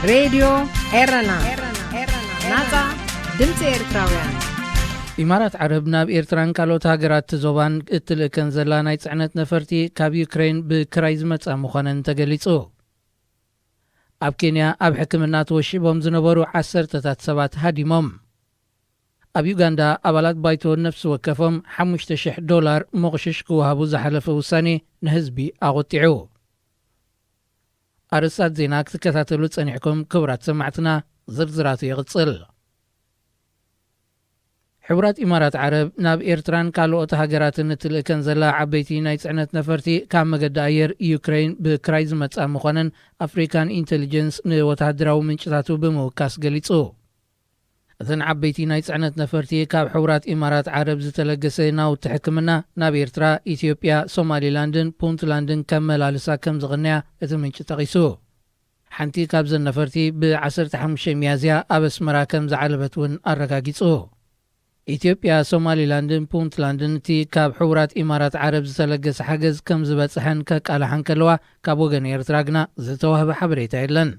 ሬድዮ ኤረና፣ ናጻ ድምፂ ኤርትራውያን። ኢማራት ዓረብ ናብ ኤርትራን ካልኦት ሃገራት ዞባን እትልእከን ዘላ ናይ ጽዕነት ነፈርቲ ካብ ዩክሬን ብክራይ ዝመጻ ምዃነን ተገሊጹ። ኣብ ኬንያ ኣብ ሕክምና ተወሺቦም ዝነበሩ ዓሰርተታት ሰባት ሃዲሞም። ኣብ ዩጋንዳ ኣባላት ባይቶ ነፍሲ ወከፎም ሓሙሽተ ሽሕ ዶላር መቑሽሽ ክወሃቡ ዝሓለፈ ውሳኔ ንህዝቢ ኣቖጢዑ። ኣርእስታት ዜና ክትከታተሉ ጸኒሕኩም ክቡራት ሰማዕትና፣ ዝርዝራቱ ይቕጽል። ሕቡራት ኢማራት ዓረብ ናብ ኤርትራን ካልኦት ሃገራትን እትልእከን ዘላ ዓበይቲ ናይ ጽዕነት ነፈርቲ ካብ መገዲ ኣየር ዩክሬን ብክራይ ዝመጻ ምዃነን ኣፍሪካን ኢንተሊጀንስ ንወተሃደራዊ ምንጭታቱ ብምውካስ ገሊጹ። እተን ዓበይቲ ናይ ጽዕነት ነፈርቲ ካብ ሕቡራት ኢማራት ዓረብ ዝተለገሰ ናውቲ ሕክምና ናብ ኤርትራ፣ ኢትዮጵያ፣ ሶማሊላንድን ፑንትላንድን ከመላልሳ ከም ዝቕንያ እቲ ምንጪ ጠቒሱ። ሓንቲ ካብዘን ነፈርቲ ብ15 ሚያዝያ ኣብ ኣስመራ ከም ዝዓለበት እውን ኣረጋጊጹ። ኢትዮጵያ፣ ሶማሊላንድን ፑንትላንድን እቲ ካብ ሕቡራት ኢማራት ዓረብ ዝተለገሰ ሓገዝ ከም ዝበጽሐን ከቃልሓ እንከለዋ፣ ካብ ወገን ኤርትራ ግና ዝተዋህበ ሓበሬታ የለን።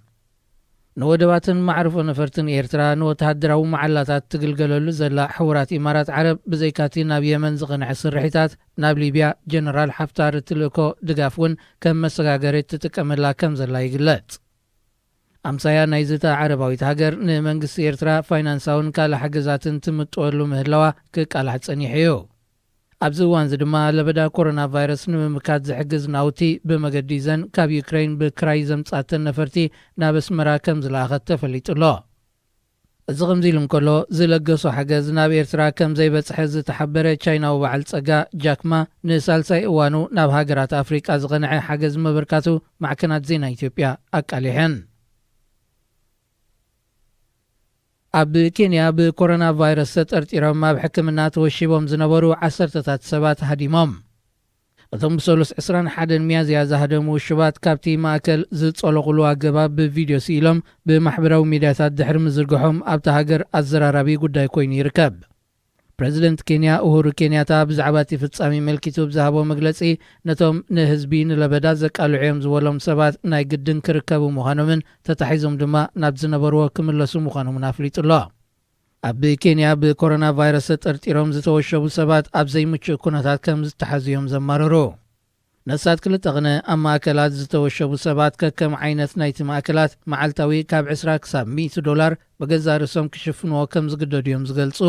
ንወደባትን መዕርፎ ነፈርትን ኤርትራ ንወተሃደራዊ መዓላታት ትግልገለሉ ዘላ ሕቡራት ኢማራት ዓረብ፣ ብዘይካቲ ናብ የመን ዝቐንዐ ስርሒታት፣ ናብ ሊብያ ጀነራል ሓፍታር እትልእኮ ድጋፍ እውን ከም መሰጋገሪ ትጥቀመላ ከም ዘላ ይግለጽ። ኣምሳያ ናይዚ እታ ዓረባዊት ሃገር ንመንግስቲ ኤርትራ ፋይናንሳውን ካልእ ሓገዛትን ትምጥወሉ ምህላዋ ክቃላሕ ጸኒሑ እዩ። ኣብዚ እዋንዚ ድማ ለበዳ ኮሮና ቫይረስ ንምምካት ዝሕግዝ ናውቲ ብመገዲ ዘን ካብ ዩክሬን ብክራይ ዘምጻተን ነፈርቲ ናብ ኣስመራ ከም ዝለኣኸት ተፈሊጡ ኣሎ። እዚ ከምዚ ኢሉ እንከሎ፣ ዝለገሶ ሓገዝ ናብ ኤርትራ ከም ዘይበጽሐ ዝተሓበረ ቻይናዊ በዓል ጸጋ ጃክማ፣ ንሳልሳይ እዋኑ ናብ ሃገራት ኣፍሪቃ ዝቐንዐ ሓገዝ ምብርካቱ ማዕከናት ዜና ኢትዮጵያ ኣቃሊሐን። ኣብ ኬንያ ብኮሮና ቫይረስ ተጠርጢሮም ኣብ ሕክምና ተወሺቦም ዝነበሩ ዓሰርተታት ሰባት ሃዲሞም። እቶም ብሰሉስ ዕስራን ሓደን ሚያዝያ ዝሃደሙ ውሹባት ካብቲ ማእከል ዝጸለቑሉ ኣገባብ ብቪድዮ ስኢሎም ብማሕበራዊ ሚድያታት ድሕሪ ምዝርግሖም ኣብታ ሃገር ኣዘራራቢ ጉዳይ ኮይኑ ይርከብ። ፕረዚደንት ኬንያ ኡሁሩ ኬንያታ ብዛዕባ እቲ ፍጻሜ መልኪቱ ብዝሃቦ መግለጺ፣ ነቶም ንህዝቢ ንለበዳ ዘቃልዑ እዮም ዝበሎም ሰባት ናይ ግድን ክርከቡ ምዃኖምን ተታሒዞም ድማ ናብ ዝነበርዎ ክምለሱ ምዃኖምን ኣፍሊጡ ኣሎ። ኣብ ኬንያ ብኮሮና ቫይረስ ተጠርጢሮም ዝተወሸቡ ሰባት ኣብ ዘይምቹእ ኩነታት ከም ዝተሓዙ እዮም ዘማረሩ። ነሳት ክልተ ቅነ ኣብ ማእከላት ዝተወሸቡ ሰባት ከከም ዓይነት ናይቲ ማእከላት መዓልታዊ ካብ ዕስራ ክሳብ ሚእቲ ዶላር ብገዛእ ርእሶም ክሽፍንዎ ከም ዝግደዱ እዮም ዝገልጹ።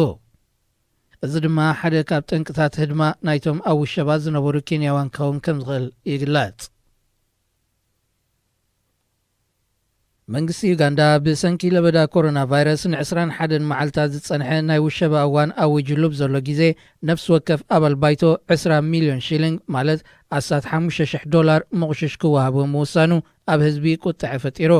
እዚ ድማ ሓደ ካብ ጠንቅታት ህድማ ናይቶም ኣብ ውሸባ ዝነበሩ ኬንያውያን ክኸውን ከም ዝኽእል ይግለጽ። መንግስቲ ዩጋንዳ ብሰንኪ ለበዳ ኮሮና ቫይረስ ን21 መዓልታት ዝጸንሐ ናይ ውሸባ እዋን ኣዊጅሉ ብዘሎ ግዜ፣ ነፍሲ ወከፍ ኣባል ባይቶ ዕስራ ሚልዮን ሺሊንግ፣ ማለት ኣስታት ሓሙሽተ ሽሕ ዶላር፣ መቑሽሽ ክወሃቦ ምውሳኑ ኣብ ህዝቢ ቁጥዐ ፈጢሩ።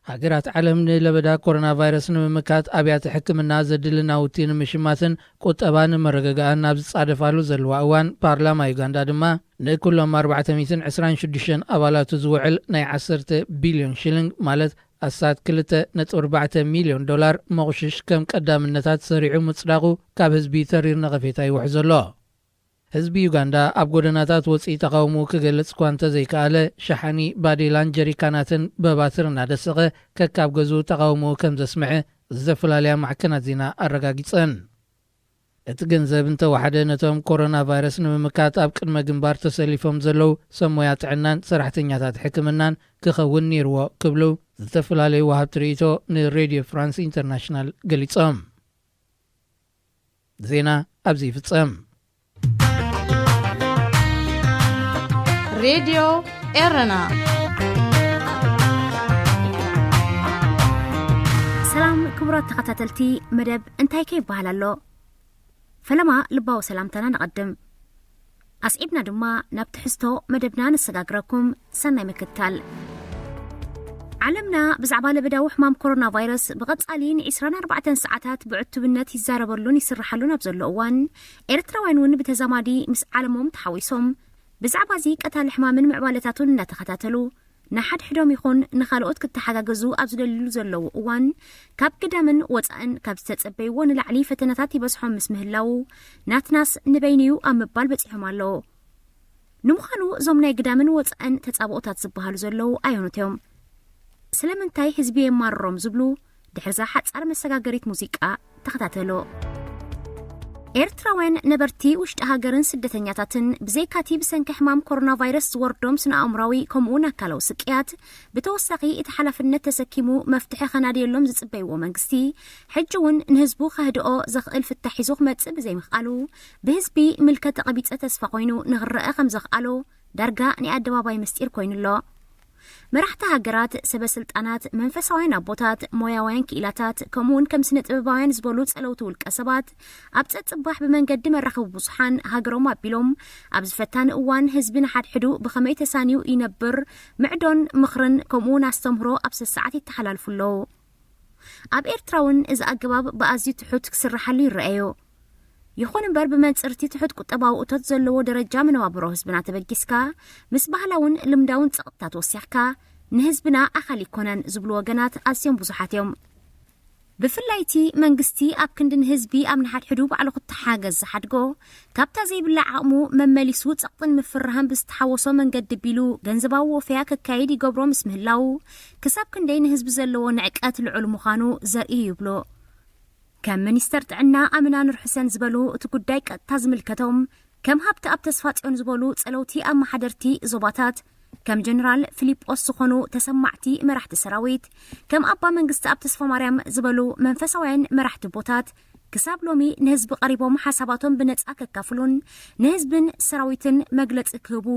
ሃገራት ዓለም ንለበዳ ኮሮና ቫይረስ ንምምካት ኣብያተ ሕክምና ዘድሊ ናውቲ ንምሽማትን ቁጠባ ንምርግጋእን ኣብ ዝጻደፋሉ ዘለዋ እዋን፣ ፓርላማ ዩጋንዳ ድማ ንኩሎም ኣርባዕተ ሚእትን ዕስራን ሽዱሽተን ኣባላቱ ዝውዕል ናይ ዓሰርተ ቢልዮን ሺሊንግ፣ ማለት ኣስታት ክልተ ነጥቢ ኣርባዕተ ሚልዮን ዶላር መቑሽሽ ከም ቀዳምነታት ሰሪዑ ምጽዳቑ ካብ ህዝቢ ተሪር ነቐፌታ ይውሕዞ ኣሎ። ህዝቢ ዩጋንዳ ኣብ ጎደናታት ወጺኡ ተቓውሞኡ ክገልጽ እኳ እንተዘይከኣለ፣ ሸሓኒ ባዴላን ጀሪካናትን በባትር እናደሰቐ ከካብ ገዝኡ ተቓውሞኡ ከም ዘስምዐ ዝተፈላለያ ማዕከናት ዜና ኣረጋጊጸን። እቲ ገንዘብ እንተወሓደ ነቶም ኮሮና ቫይረስ ንምምካት ኣብ ቅድመ ግንባር ተሰሊፎም ዘለዉ ሰብ ሞያ ጥዕናን ሰራሕተኛታት ሕክምናን ክኸውን ነይርዎ ክብሉ ዝተፈላለዩ ወሃብቲ ርእይቶ ንሬድዮ ፍራንስ ኢንተርናሽናል ገሊጾም። ዜና ኣብዚ ይፍጸም። ሬድዮ ኤረና። ሰላም ክቡራት ተኸታተልቲ መደብ እንታይ ከ ይበሃል ኣሎ? ፈለማ ልባዊ ሰላምታና ነቐድም። ኣስዒብና ድማ ናብ ትሕዝቶ መደብና ነሰጋግረኩም። ሰናይ ምክትታል። ዓለምና ብዛዕባ ለበዳዊ ሕማም ኮሮና ቫይረስ ብቐጻሊ ን24 ሰዓታት ብዕቱብነት ይዛረበሉን ይስርሓሉን ኣብ ዘሎ እዋን፣ ኤርትራውያን እውን ብተዛማዲ ምስ ዓለሞም ተሓዊሶም ብዛዕባ እዚ ቀታሊ ሕማምን ምዕባለታቱን እናተኸታተሉ፣ ንሓድሕዶም ይኹን ንኻልኦት ክተሓጋገዙ ኣብ ዝደልሉ ዘለዉ እዋን፣ ካብ ግዳምን ወጻእን ካብ ዝተጸበይዎ ንላዕሊ ፈተናታት ይበዝሖም ምስ ምህላዉ፣ ናትናስ ንበይኑ'ዩ ኣብ ምባል በጺሖም ኣለዉ። ንምዃኑ እዞም ናይ ግዳምን ወጻእን ተጻብኦታት ዝበሃሉ ዘለዉ ኣየኖት እዮም? ስለምንታይ ህዝቢ የማርሮም ዝብሉ ድሕርዛ ሓጻር መሰጋገሪት ሙዚቃ ተኸታተሉ። ኤርትራውያን ነበርቲ ውሽጢ ሃገርን ስደተኛታትን ብዘይካቲ ብሰንኪ ሕማም ኮሮና ቫይረስ ዝወርዶም ስነ ኣእምራዊ ከምኡውን ኣካላዊ ስቅያት ብተወሳኺ እቲ ሓላፍነት ተሰኪሙ መፍትሒ ከናድየሎም ዝጽበይዎ መንግስቲ፣ ሕጂ እውን ንህዝቡ ከህድኦ ዘኽእል ፍታሕ ሒዙ ክመጽእ ብዘይምኽኣሉ፣ ብህዝቢ ምልከ ተቐቢጸ ተስፋ ኮይኑ ንኽረአ ከም ዘኽኣሎ ዳርጋ ናይ ኣደባባይ ምስጢር ኮይኑ ኣሎ። መራሕቲ ሃገራት፣ ሰበ ስልጣናት፣ መንፈሳውያን ኣቦታት፣ ሞያውያን ክኢላታት፣ ከምኡውን ከም ስነ ጥበባውያን ዝበሉ ጸለውቲ ውልቀ ሰባት ኣብ ጸጽባሕ ብመንገዲ መራኸቢ ብዙሓን ሃገሮም ኣቢሎም ኣብዚ ፈታኒ እዋን ህዝቢ ንሓድሕዱ ብኸመይ ተሳንዩ ይነብር ምዕዶን ምኽርን ከምኡውን ኣስተምህሮ ኣብ ሰሰዓት ይተሓላልፉ ኣለዉ። ኣብ ኤርትራ እውን እዚ ኣገባብ ብኣዝዩ ትሑት ክስርሓሉ ይረኣዮ። ይኹን እምበር ብመንጽርቲ ትሑት ቁጠባዊ እቶት ዘለዎ ደረጃ መነባብሮ ህዝብና ተበጊስካ ምስ ባህላውን ልምዳውን ጸቕጥታት ወሲኽካ ንህዝብና ኣኻሊ ይኮነን ዝብሉ ወገናት ኣዝዮም ብዙሓት እዮም። ብፍላይ እቲ መንግስቲ ኣብ ክንዲ ንህዝቢ ኣብ ንሓድሕዱ ባዕሉ ክተሓገዝ ዝሓድጎ፣ ካብታ ዘይብላ ዓቕሙ መመሊሱ ጸቕጥን ምፍርራህን ብዝተሓወሶ መንገዲ ቢሉ ገንዘባዊ ወፈያ ከካይድ ይገብሮ ምስ ምህላው፣ ክሳብ ክንደይ ንህዝቢ ዘለዎ ንዕቀት ልዑል ምዃኑ ዘርኢ ይብሉ። ከም ሚኒስተር ጥዕና ኣምና ኑር ሕሰን ዝበሉ እቲ ጉዳይ ቀጥታ ዝምልከቶም፣ ከም ሃብተኣብ ተስፋጽዮን ዝበሉ ጸለውቲ ኣመሓደርቲ ዞባታት፣ ከም ጀነራል ፊሊጶስ ዝኾኑ ተሰማዕቲ መራሕቲ ሰራዊት፣ ከም ኣባ መንግስቲ ኣብ ተስፋ ማርያም ዝበሉ መንፈሳውያን መራሕቲ ቦታት፣ ክሳብ ሎሚ ንህዝቢ ቀሪቦም ሓሳባቶም ብነጻ ከካፍሉን ንህዝብን ሰራዊትን መግለጺ ክህቡ፣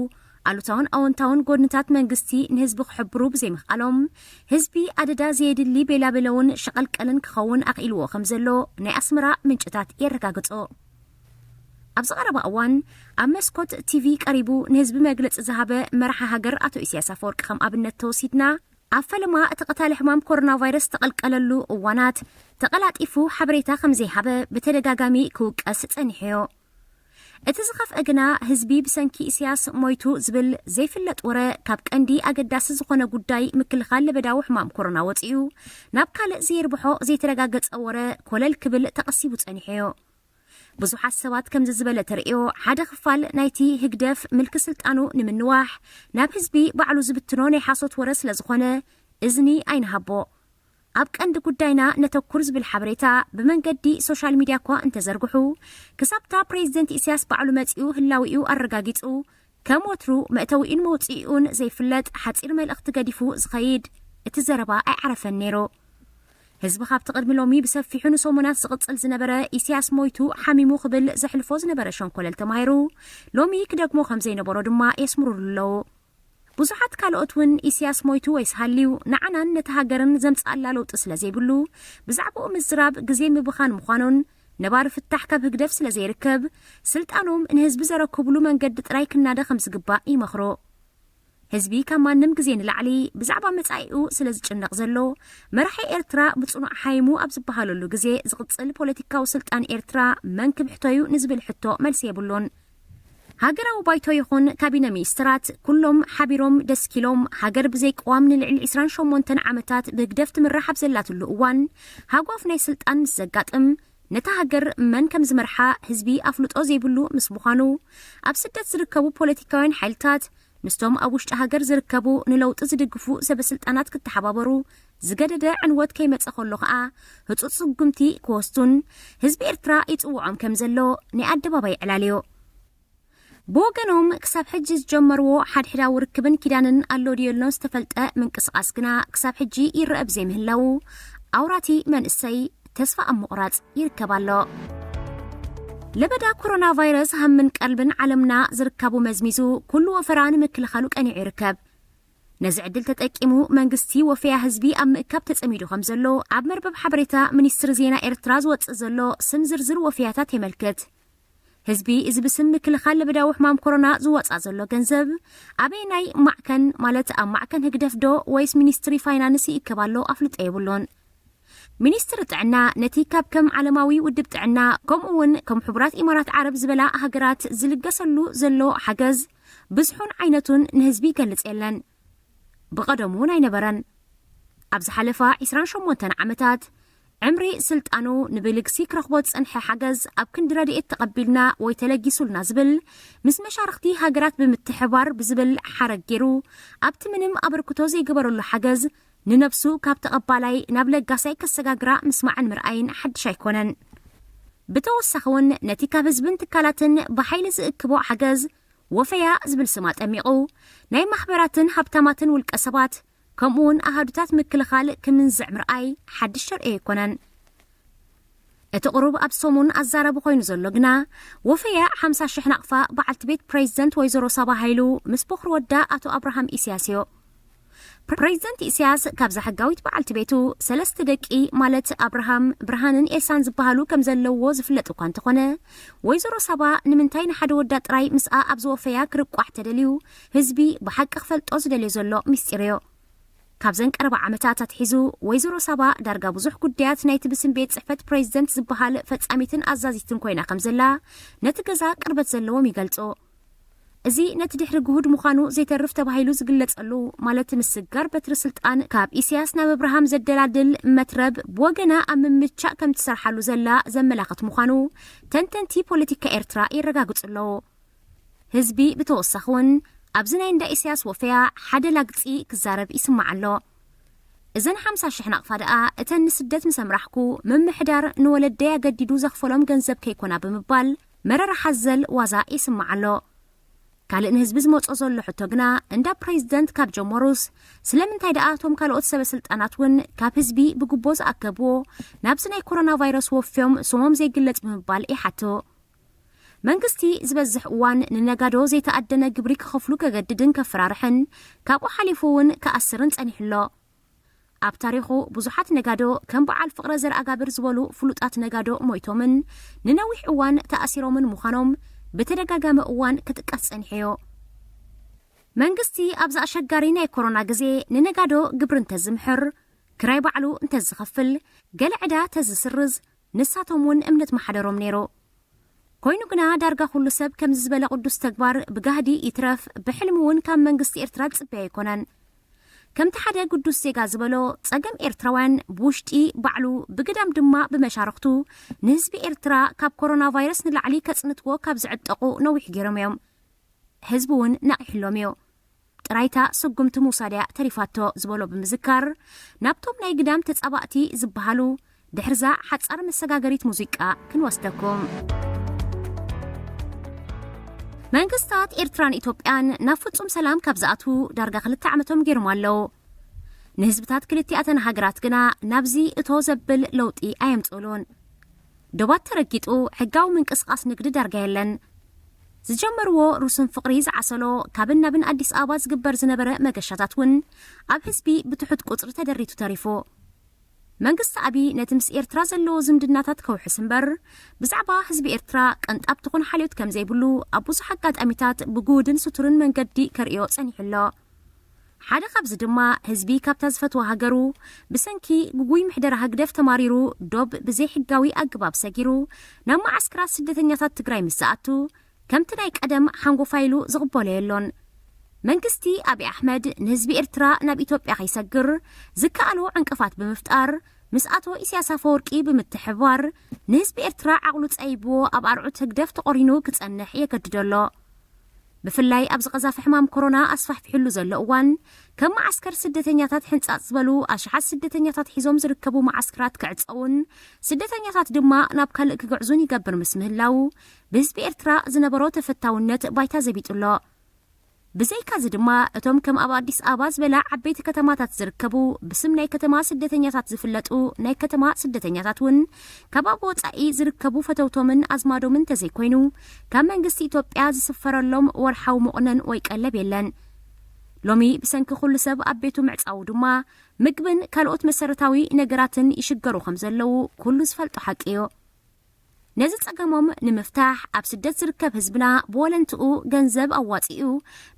ኣሉታውን ኣወንታውን ጎድንታት መንግስቲ ንህዝቢ ክሕብሩ ብዘይምኽኣሎም፣ ህዝቢ ኣደዳ ዘየድሊ ቤላቤለውን ሸቐልቀልን ክኸውን ኣኽኢልዎ ከም ዘሎ ናይ ኣስመራ ምንጭታት የረጋግጾ። ኣብዚ ቀረባ እዋን ኣብ መስኮት ቲቪ ቀሪቡ ንህዝቢ መግለጺ ዝሃበ መራሒ ሃገር ኣቶ ኢሳያስ ኣፈወርቂ ከም ኣብነት ተወሲድና፣ ኣብ ፈለማ እቲ ቀታሊ ሕማም ኮሮና ቫይረስ ዝተቐልቀለሉ እዋናት ተቐላጢፉ ሓበሬታ ከም ዘይሃበ ብተደጋጋሚ ክውቀስ ጸኒሑዮ። እቲ ዝኸፍአ ግና ህዝቢ ብሰንኪ ኢሳያስ ሞይቱ ዝብል ዘይፍለጥ ወረ ካብ ቀንዲ ኣገዳሲ ዝኾነ ጉዳይ ምክልኻል ለበዳዊ ሕማም ኮሮና ወጺኡ ናብ ካልእ ዘየርብሖ ዘይተረጋገጸ ወረ ኮለል ክብል ተቐሲቡ ጸኒሑዮ። ብዙሓት ሰባት ከምዚ ዝበለ ተርእዮ ሓደ ክፋል ናይቲ ህግደፍ ምልኪ ስልጣኑ ንምንዋሕ ናብ ህዝቢ ባዕሉ ዝብትኖ ናይ ሓሶት ወረ ስለ ዝኾነ እዝኒ ኣይንሃቦ። ኣብ ቀንዲ ጉዳይና ነተኩር ዝብል ሓበሬታ ብመንገዲ ሶሻል ሚድያ እኳ እንተዘርግሑ፣ ክሳብታ ፕሬዚደንት ኢሳያስ ባዕሉ መጺኡ ህላዊኡ ኣረጋጊጹ፣ ከም ወትሩ መእተዊኡን መውጽኢኡን ዘይፍለጥ ሓጺር መልእኽቲ ገዲፉ ዝኸይድ እቲ ዘረባ ኣይዓረፈን ነይሩ። ህዝቢ ካብቲ ቅድሚ ሎሚ ብሰፊሑ ንሰሙናት ዝቕጽል ዝነበረ ኢሳያስ ሞይቱ ሓሚሙ ክብል ዘሕልፎ ዝነበረ ሸንኮለል ተማሂሩ፣ ሎሚ ክደግሞ ከም ዘይነበሮ ድማ የስምሩሉ ኣለዉ። ብዙሓት ካልኦት እውን ኢሳያስ ሞይቱ ወይስ ሃልዩ ንዓናን ነቲ ሃገርን ዘምጽኣላ ለውጢ ስለ ዘይብሉ፣ ብዛዕባኡ ምዝራብ ግዜ ምብኻን ምዃኑን ነባሪ ፍታሕ ካብ ህግደፍ ስለ ዘይርከብ፣ ስልጣኖም ንህዝቢ ዘረክብሉ መንገዲ ጥራይ ክናደ ከም ዝግባእ ይመኽሩ። ህዝቢ ካብ ማንም ግዜ ንላዕሊ ብዛዕባ መጻኢኡ ስለ ዝጭነቕ ዘሎ፣ መራሒ ኤርትራ ብጽኑዕ ሓይሙ ኣብ ዝበሃለሉ ግዜ ዝቕጽል ፖለቲካዊ ስልጣን ኤርትራ መን ክብሕቶ'ዩ ንዝብል ሕቶ መልሲ የብሉን። ሃገራዊ ባይቶ ይኹን ካቢነ ሚኒስትራት ኩሎም ሓቢሮም ደስኪሎም ሃገር ብዘይ ቅዋም ንልዕሊ ዕስራን ሸሞንተን ዓመታት ብህግደፍ ትምራሕ ኣብ ዘላትሉ እዋን፣ ሃጓፍ ናይ ስልጣን ምስ ዘጋጥም፣ ነታ ሃገር መን ከም ዝመርሓ ህዝቢ ኣፍልጦ ዘይብሉ ምስ ምዃኑ፣ ኣብ ስደት ዝርከቡ ፖለቲካውያን ሓይልታት ምስቶም ኣብ ውሽጢ ሃገር ዝርከቡ ንለውጢ ዝድግፉ ሰበ ስልጣናት ክተሓባበሩ ዝገደደ ዕንወት ከይመጸ ከሎ ከኣ ህጹጽ ስጉምቲ ክወስዱን ህዝቢ ኤርትራ ይጽውዖም ከም ዘሎ ናይ ኣደባባይ ዕላልዮ። ብወገኖም ክሳብ ሕጂ ዝጀመርዎ ሓድሕዳዊ ርክብን ኪዳንን ኣሎ ድየሎን ዝተፈልጠ ምንቅስቓስ ግና ክሳብ ሕጂ ይረአ ብዘይምህላዉ ኣውራቲ መንእሰይ ተስፋ ኣብ ምቑራጽ ይርከብ ኣሎ። ለበዳ ኮሮና ቫይረስ ሃምን ቀልብን ዓለምና ዝርካቡ መዝሚዙ ኩሉ ወፈራ ንምክልኻሉ ቀኒዑ ይርከብ። ነዚ ዕድል ተጠቂሙ መንግስቲ ወፈያ ህዝቢ ኣብ ምእካብ ተጸሚዱ ከም ዘሎ ኣብ መርበብ ሓበሬታ ሚኒስትሪ ዜና ኤርትራ ዝወጽእ ዘሎ ስም ዝርዝር ወፈያታት የመልክት። ህዝቢ እዚ ብስም ምክልኻል ለበዳዊ ሕማም ኮሮና ዝወጻ ዘሎ ገንዘብ ኣበየናይ ማዕከን ማለት ኣብ ማዕከን ህግደፍ ዶ ወይስ ሚኒስትሪ ፋይናንስ ይእከብ ኣሎ ኣፍልጦ የብሉን። ሚኒስትሪ ጥዕና ነቲ ካብ ከም ዓለማዊ ውድብ ጥዕና ከምኡ እውን ከም ሕቡራት ኢማራት ዓረብ ዝበላ ሃገራት ዝልገሰሉ ዘሎ ሓገዝ ብዝሑን ዓይነቱን ንህዝቢ ይገልጽ የለን። ብቐደሙ እውን ኣይነበረን። ኣብ ዝሓለፋ ዕስራን ሸሞንተን ዓመታት ዕምሪ ስልጣኑ ንብልግሲ ክረኽቦ ዝጸንሐ ሓገዝ ኣብ ክንዲ ረድኤት ተቐቢልና ወይ ተለጊሱልና ዝብል ምስ መሻርኽቲ ሃገራት ብምትሕባር ብዝብል ሓረግ ገይሩ ኣብቲ ምንም ኣበርክቶ ዘይገበረሉ ሓገዝ ንነብሱ ካብ ተቐባላይ ናብ ለጋሳይ ከሰጋግራ ምስማዕን ምርኣይን ሓድሽ ኣይኮነን። ብተወሳኺ እውን ነቲ ካብ ህዝብን ትካላትን ብሓይሊ ዝእክቦ ሓገዝ ወፈያ ዝብል ስም ኣጠሚቑ ናይ ማሕበራትን ሃብታማትን ውልቀ ሰባት ከምኡ እውን ኣሃዱታት ምክልኻል ክምንዝዕ ምርኣይ ሓድሽ ተርእዮ ኣይኮነን። እቲ ቅሩብ ኣብ ሰሙን ኣዛረቢ ኮይኑ ዘሎ ግና ወፈያ ሓምሳ ሽሕ ናቕፋ በዓልቲ ቤት ፕሬዚደንት ወይዘሮ ሳባ ሃይሉ ምስ ቦኽሪ ወዳ ኣቶ ኣብርሃም ኢስያስ እዩ። ፕሬዚደንት ኢስያስ ካብዛ ሕጋዊት በዓልቲ ቤቱ ሰለስተ ደቂ ማለት ኣብርሃም፣ ብርሃንን ኤልሳን ዝበሃሉ ከም ዘለውዎ ዝፍለጥ እኳ እንተኾነ፣ ወይዘሮ ሳባ ንምንታይ ንሓደ ወዳ ጥራይ ምስኣ ኣብ ዝወፈያ ክርቋሕ ተደልዩ ህዝቢ ብሓቂ ክፈልጦ ዝደልዮ ዘሎ ምስጢር እዩ። ካብዘን ቀረባ ዓመታት ኣትሒዙ ወይዘሮ ሳባ ዳርጋ ብዙሕ ጉዳያት ናይቲ ብስም ቤት ጽሕፈት ፕሬዚደንት ዝበሃል ፈጻሚትን ኣዛዚትን ኮይና ከም ዘላ ነቲ ገዛ ቅርበት ዘለዎም ይገልጹ። እዚ ነቲ ድሕሪ ግሁድ ምዃኑ ዘይተርፍ ተባሂሉ ዝግለጸሉ፣ ማለት ምስጋር በትሪ ስልጣን ካብ ኢሳያስ ናብ ኣብርሃም ዘደላድል መትረብ ብወገና ኣብ ምምቻእ ከም ትሰርሓሉ ዘላ ዘመላኽት ምዃኑ ተንተንቲ ፖለቲካ ኤርትራ የረጋግጹ ኣለዉ። ህዝቢ ብተወሳኺ እውን ኣብዚ ናይ እንዳ ኢሳያስ ወፈያ ሓደ ላግጺ ክዛረብ ይስማዕ ኣሎ። እዘን ሓምሳ ሽሕ ናቕፋ ደኣ እተን ንስደት ምስ ኣምራሕኩ ምምሕዳር ንወለደይ ኣገዲዱ ዘኽፈሎም ገንዘብ ከይኮና ብምባል መረራ ሓዘል ዋዛ ይስማዕ ኣሎ። ካልእ ንህዝቢ ዝመጾ ዘሎ ሕቶ ግና እንዳ ፕሬዚደንት ካብ ጀመሩስ ስለምንታይ ደኣ እቶም ካልኦት ሰበ ስልጣናት እውን ካብ ህዝቢ ብግቦ ዝኣከብዎ ናብዚ ናይ ኮሮና ቫይረስ ወፍዮም ስሞም ዘይግለጽ ብምባል ይሓቶ። መንግስቲ ዝበዝሕ እዋን ንነጋዶ ዘይተኣደነ ግብሪ ክኸፍሉ ከገድድን ከፈራርሕን ካብኡ ሓሊፉ እውን ክኣስርን ጸኒሑ ኣሎ። ኣብ ታሪኹ ብዙሓት ነጋዶ ከም በዓል ፍቕረ ዘርኣጋብር ዝበሉ ፍሉጣት ነጋዶ ሞይቶምን ንነዊሕ እዋን ተኣሲሮምን ምዃኖም ብተደጋጋሚ እዋን ክጥቀስ ጸኒሑ እዩ። መንግስቲ ኣብዚ ኣሸጋሪ ናይ ኮሮና ግዜ ንነጋዶ ግብሪ እንተዝምሕር፣ ክራይ ባዕሉ እንተዝኸፍል፣ ገለ ዕዳ ተዝስርዝ፣ ንሳቶም እውን እምነት ምሓደሮም ነይሩ። ኮይኑ ግና ዳርጋ ኩሉ ሰብ ከምዚ ዝበለ ቅዱስ ተግባር ብጋህዲ ይትረፍ ብሕልሚ እውን ካብ መንግስቲ ኤርትራ ዝጽበይ ኣይኮነን። ከምቲ ሓደ ግዱስ ዜጋ ዝበሎ፣ ጸገም ኤርትራውያን ብውሽጢ ባዕሉ ብግዳም ድማ ብመሻርኽቱ ንህዝቢ ኤርትራ ካብ ኮሮና ቫይረስ ንላዕሊ ከጽንትዎ ካብ ዝዕጠቑ ነዊሕ ገይሮም እዮም። ህዝቢ እውን ነቒሕሎም እዩ። ጥራይታ ስጉምቲ ምውሳድ እያ ተሪፋቶ ዝበሎ ብምዝካር፣ ናብቶም ናይ ግዳም ተጻባእቲ ዝበሃሉ ድሕርዛ ሓጻር መሰጋገሪት ሙዚቃ ክንወስደኩም። መንግስታት ኤርትራን ኢትዮጵያን ናብ ፍጹም ሰላም ካብ ዝኣትዉ ዳርጋ ክልተ ዓመቶም ገይሮም ኣለዉ። ንህዝብታት ክልቲኣተን ሃገራት ግና ናብዚ እቶ ዘብል ለውጢ ኣየምጽኡሉን። ዶባት ተረጊጡ፣ ሕጋዊ ምንቅስቓስ ንግዲ ዳርጋ የለን። ዝጀመርዎ ሩስን ፍቕሪ ዝዓሰሎ ካብን ናብን ኣዲስ ኣበባ ዝግበር ዝነበረ መገሻታት እውን ኣብ ህዝቢ ብትሑት ቁጽሪ ተደሪቱ ተሪፉ። መንግስቲ ኣቢ ነቲ ምስ ኤርትራ ዘለዎ ዝምድናታት ከውሕስ እምበር፣ ብዛዕባ ህዝቢ ኤርትራ ቅንጣብ ትኹን ሓልዮት ከም ዘይብሉ ኣብ ብዙሕ ኣጋጣሚታት ብግሁድን ስቱርን መንገዲ ከርእዮ ጸኒሑ ኣሎ። ሓደ ካብዚ ድማ ህዝቢ ካብታ ዝፈትዋ ሃገሩ ብሰንኪ ግጉይ ምሕደራ ህግደፍ ተማሪሩ ዶብ ብዘይሕጋዊ ኣገባብ ሰጊሩ ናብ መዓስከራት ስደተኛታት ትግራይ ምስ ዝኣቱ ከምቲ ናይ ቀደም ሓንጎፋይ ኢሉ ዝቕበሎ የሎን። መንግስቲ ኣቢ ኣሕመድ ንህዝቢ ኤርትራ ናብ ኢትዮጵያ ከይሰግር ዝከኣሎ ዕንቅፋት ብምፍጣር ምስ ኣቶ ኢሳያስ ኣፈወርቂ ብምትሕብባር ንህዝቢ ኤርትራ ዓቕሉ ጸይብዎ ኣብ ኣርዑት ህግደፍ ተቖሪኑ ክጸንሕ የገድዶ ኣሎ። ብፍላይ ኣብዚ ቀዛፊ ሕማም ኮሮና ኣስፋሕፊሕሉ ዘሎ እዋን ከም መዓስከር ስደተኛታት ሕንጻጽ ዝበሉ ኣሽሓት ስደተኛታት ሒዞም ዝርከቡ መዓስከራት ክዕጸውን ስደተኛታት ድማ ናብ ካልእ ክግዕዙን ይገብር ምስ ምህላው ብህዝቢ ኤርትራ ዝነበሮ ተፈታውነት ባይታ ዘቢጡ ኣሎ። ብዘይካዚ ድማ እቶም ከም ኣብ ኣዲስ ኣበባ ዝበላ ዓበይቲ ከተማታት ዝርከቡ ብስም ናይ ከተማ ስደተኛታት ዝፍለጡ ናይ ከተማ ስደተኛታት እውን ካብ ኣብ ወጻኢ ዝርከቡ ፈተውቶምን ኣዝማዶምን እንተዘይኮይኑ ካብ መንግስቲ ኢትዮጵያ ዝስፈረሎም ወርሓዊ መቑነን ወይ ቀለብ የለን። ሎሚ ብሰንኪ ኩሉ ሰብ ኣብ ቤቱ ምዕጻዉ ድማ ምግብን ካልኦት መሰረታዊ ነገራትን ይሽገሩ ከም ዘለዉ ኩሉ ዝፈልጦ ሓቂ እዩ። ነዚ ጸገሞም ንምፍታሕ ኣብ ስደት ዝርከብ ህዝብና ብወለንትኡ ገንዘብ ኣዋጺኡ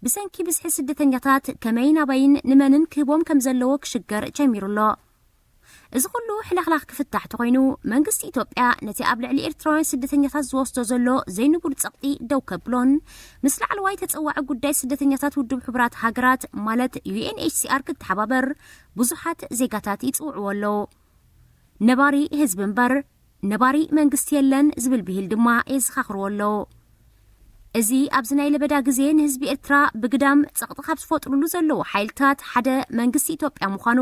ብሰንኪ ብዝሒ ስደተኛታት ከመይ ናበይን ንመንን ክህቦም ከም ዘለዎ ክሽገር ጀሚሩ ኣሎ። እዚ ኩሉ ሕልኽላኽ ክፍታሕ ተኾይኑ መንግስቲ ኢትዮጵያ ነቲ ኣብ ልዕሊ ኤርትራውያን ስደተኛታት ዝወስዶ ዘሎ ዘይንቡር ጸቕጢ ደው ከብሎን ምስ ላዕለዋይ ተጸዋዒ ጉዳይ ስደተኛታት ውድብ ሕቡራት ሃገራት ማለት ዩ ኤን ኤች ሲ ኣር ክተሓባበር ብዙሓት ዜጋታት ይጽውዕዎ ኣለዉ። ነባሪ ህዝቢ እምበር ነባሪ መንግስቲ የለን ዝብል ብሂል ድማ የዘኻኽርዎ ኣለዉ። እዚ ኣብዚ ናይ ለበዳ ግዜ ንህዝቢ ኤርትራ ብግዳም ጸቕጢ ካብ ዝፈጥሩሉ ዘለዉ ሓይልታት ሓደ መንግስቲ ኢትዮጵያ ምዃኑ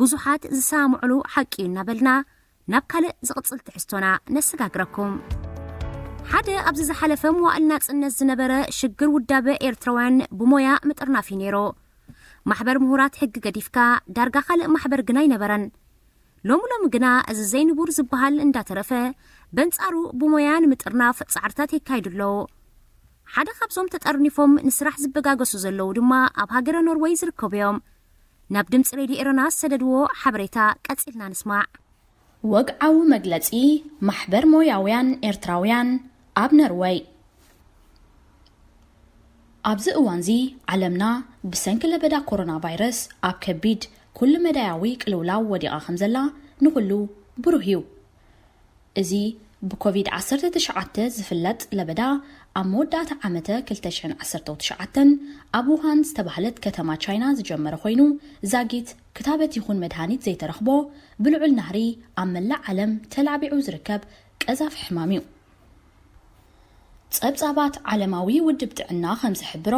ብዙሓት ዝሰማምዑሉ ሓቂ እዩ እናበልና ናብ ካልእ ዝቕጽል ትሕዝቶና ነሰጋግረኩም። ሓደ ኣብዚ ዝሓለፈ መዋእል ናጽነት ዝነበረ ሽግር ውዳበ ኤርትራውያን ብሞያ ምጥርናፍ እዩ ነይሩ። ማሕበር ምሁራት ሕጊ ገዲፍካ ዳርጋ ካልእ ማሕበር ግና ኣይነበረን። ሎሚ ሎሚ ግና እዚ ዘይንቡር ዝበሃል እንዳተረፈ በንጻሩ ብሞያ ንምጥርናፍ ጻዕርታት የካይዱ ኣለዉ። ሓደ ካብዞም ተጠርኒፎም ንስራሕ ዝበጋገሱ ዘለዉ ድማ ኣብ ሃገረ ኖርወይ ዝርከቡ እዮም። ናብ ድምፂ ሬድዮ ኤረና ዝሰደድዎ ሓበሬታ ቀጺልና ንስማዕ። ወግዓዊ መግለጺ ማሕበር ሞያውያን ኤርትራውያን ኣብ ነርወይ። ኣብዚ እዋንዚ ዓለምና ብሰንኪ ለበዳ ኮሮና ቫይረስ ኣብ ከቢድ ኩሉ መዳያዊ ቅልውላው ወዲቓ ከም ዘላ ንኹሉ ብሩህ እዩ። እዚ ብኮቪድ ዓሰርተ ትሽዓተ ዝፍለጥ ለበዳ ኣብ መወዳእታ ዓመተ ክልተ ሽሕን ዓሰርተው ትሽዓተን ኣብ ውሃን ዝተባህለት ከተማ ቻይና ዝጀመረ ኮይኑ ዛጊት ክታበት ይኹን መድሃኒት ዘይተረኽቦ ብልዑል ናህሪ ኣብ መላእ ዓለም ተላዕቢዑ ዝርከብ ቀዛፊ ሕማም እዩ። ጸብጻባት ዓለማዊ ውድብ ጥዕና ከም ዝሕብሮ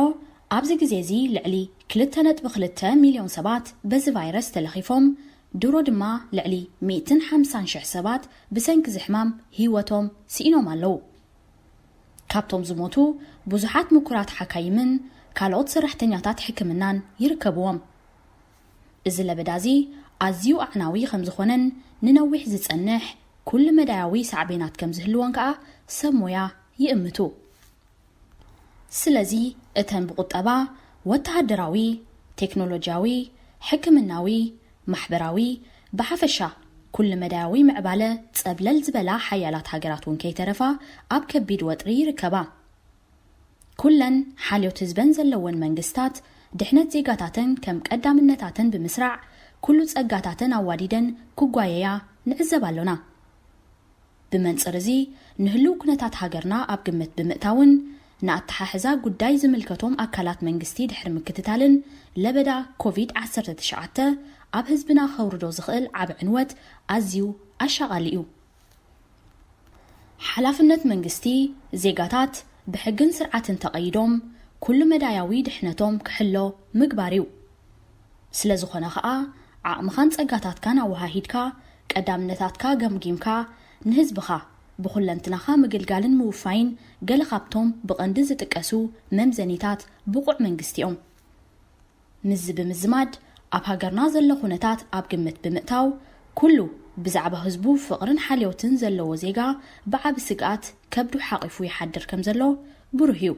ኣብዚ ግዜ እዚ ልዕሊ ክልተ ነጥቢ ክልተ ሚልዮን ሰባት በዚ ቫይረስ ተለኺፎም ድሮ ድማ ልዕሊ ሚእትን ሓምሳን ሽሕ ሰባት ብሰንኪ እዚ ሕማም ህይወቶም ስኢኖም ኣለዉ። ካብቶም ዝሞቱ ብዙሓት ምኩራት ሓካይምን ካልኦት ሰራሕተኛታት ሕክምናን ይርከብዎም። እዚ ለበዳ እዚ ኣዝዩ ኣዕናዊ ከም ዝኾነን ንነዊሕ ዝጸንሕ ኩሉ መዳያዊ ሳዕቤናት ከም ዝህልዎን ከኣ ሰብ ሞያ ይእምቱ። ስለዚ እተን ብቁጠባ፣ ወተሃደራዊ፣ ቴክኖሎጂያዊ፣ ሕክምናዊ፣ ማሕበራዊ፣ ብሓፈሻ ኩሉ መዳያዊ ምዕባለ ጸብለል ዝበላ ሓያላት ሃገራት እውን ከይተረፋ ኣብ ከቢድ ወጥሪ ይርከባ። ኩለን ሓልዮት ህዝበን ዘለወን መንግስታት ድሕነት ዜጋታተን ከም ቀዳምነታተን ብምስራዕ ኩሉ ጸጋታተን ኣዋዲደን ክጓየያ ንዕዘብ ኣሎና። ብመንጽር እዚ ንህልው ኩነታት ሃገርና ኣብ ግምት ብምእታውን ንኣተሓሕዛ ጉዳይ ዝምልከቶም ኣካላት መንግስቲ ድሕሪ ምክትታልን ለበዳ ኮቪድ ዓሰርተ ትሽዓተ ኣብ ህዝብና ከውርዶ ዝኽእል ዓቢ ዕንወት ኣዝዩ ኣሻቓሊ እዩ። ሓላፍነት መንግስቲ ዜጋታት ብሕግን ስርዓትን ተቐይዶም ኩሉ መዳያዊ ድሕነቶም ክሕሎ ምግባር እዩ። ስለ ዝኾነ ኸኣ ዓቕምኻን ጸጋታትካን ኣወሃሂድካ ቀዳምነታትካ ገምጊምካ ንህዝብኻ ብኹለንትናኻ ምግልጋልን ምውፋይን ገለ ካብቶም ብቐንዲ ዝጥቀሱ መምዘኒታት ብቑዕ መንግስቲ እዮም። ምስዚ ብምዝማድ ኣብ ሃገርና ዘሎ ኩነታት ኣብ ግምት ብምእታው ኩሉ ብዛዕባ ህዝቡ ፍቕርን ሓልዮትን ዘለዎ ዜጋ ብዓቢ ስግኣት ከብዱ ሓቒፉ ይሓድር ከም ዘሎ ብሩህ እዩ።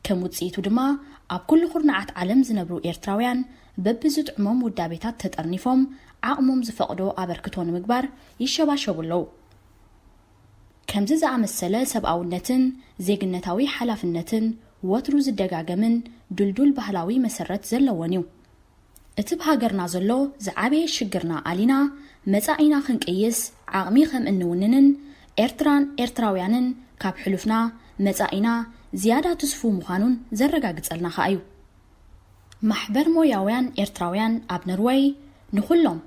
ከም ውጽኢቱ ድማ ኣብ ኩሉ ኩርናዓት ዓለም ዝነብሩ ኤርትራውያን በብዝጥዕሞም ውዳቤታት ተጠርኒፎም ዓቕሞም ዝፈቕዶ ኣበርክቶ ንምግባር ይሸባሸቡ ኣለዉ። ከምዚ ዝኣመሰለ ሰብኣውነትን ዜግነታዊ ሓላፍነትን ወትሩ ዝደጋገምን ድልዱል ባህላዊ መሰረት ዘለዎን እዩ። እቲ ብሃገርና ዘሎ ዝዓበየ ሽግርና ኣሊና መጻኢና ክንቅይስ ዓቕሚ ከም እንውንንን ኤርትራን ኤርትራውያንን ካብ ሕሉፍና መጻኢና ዝያዳ ትስፉው ምዃኑን ዘረጋግጸልና ከኣ እዩ። ማሕበር ሞያውያን ኤርትራውያን ኣብ ነርወይ ንኹሎም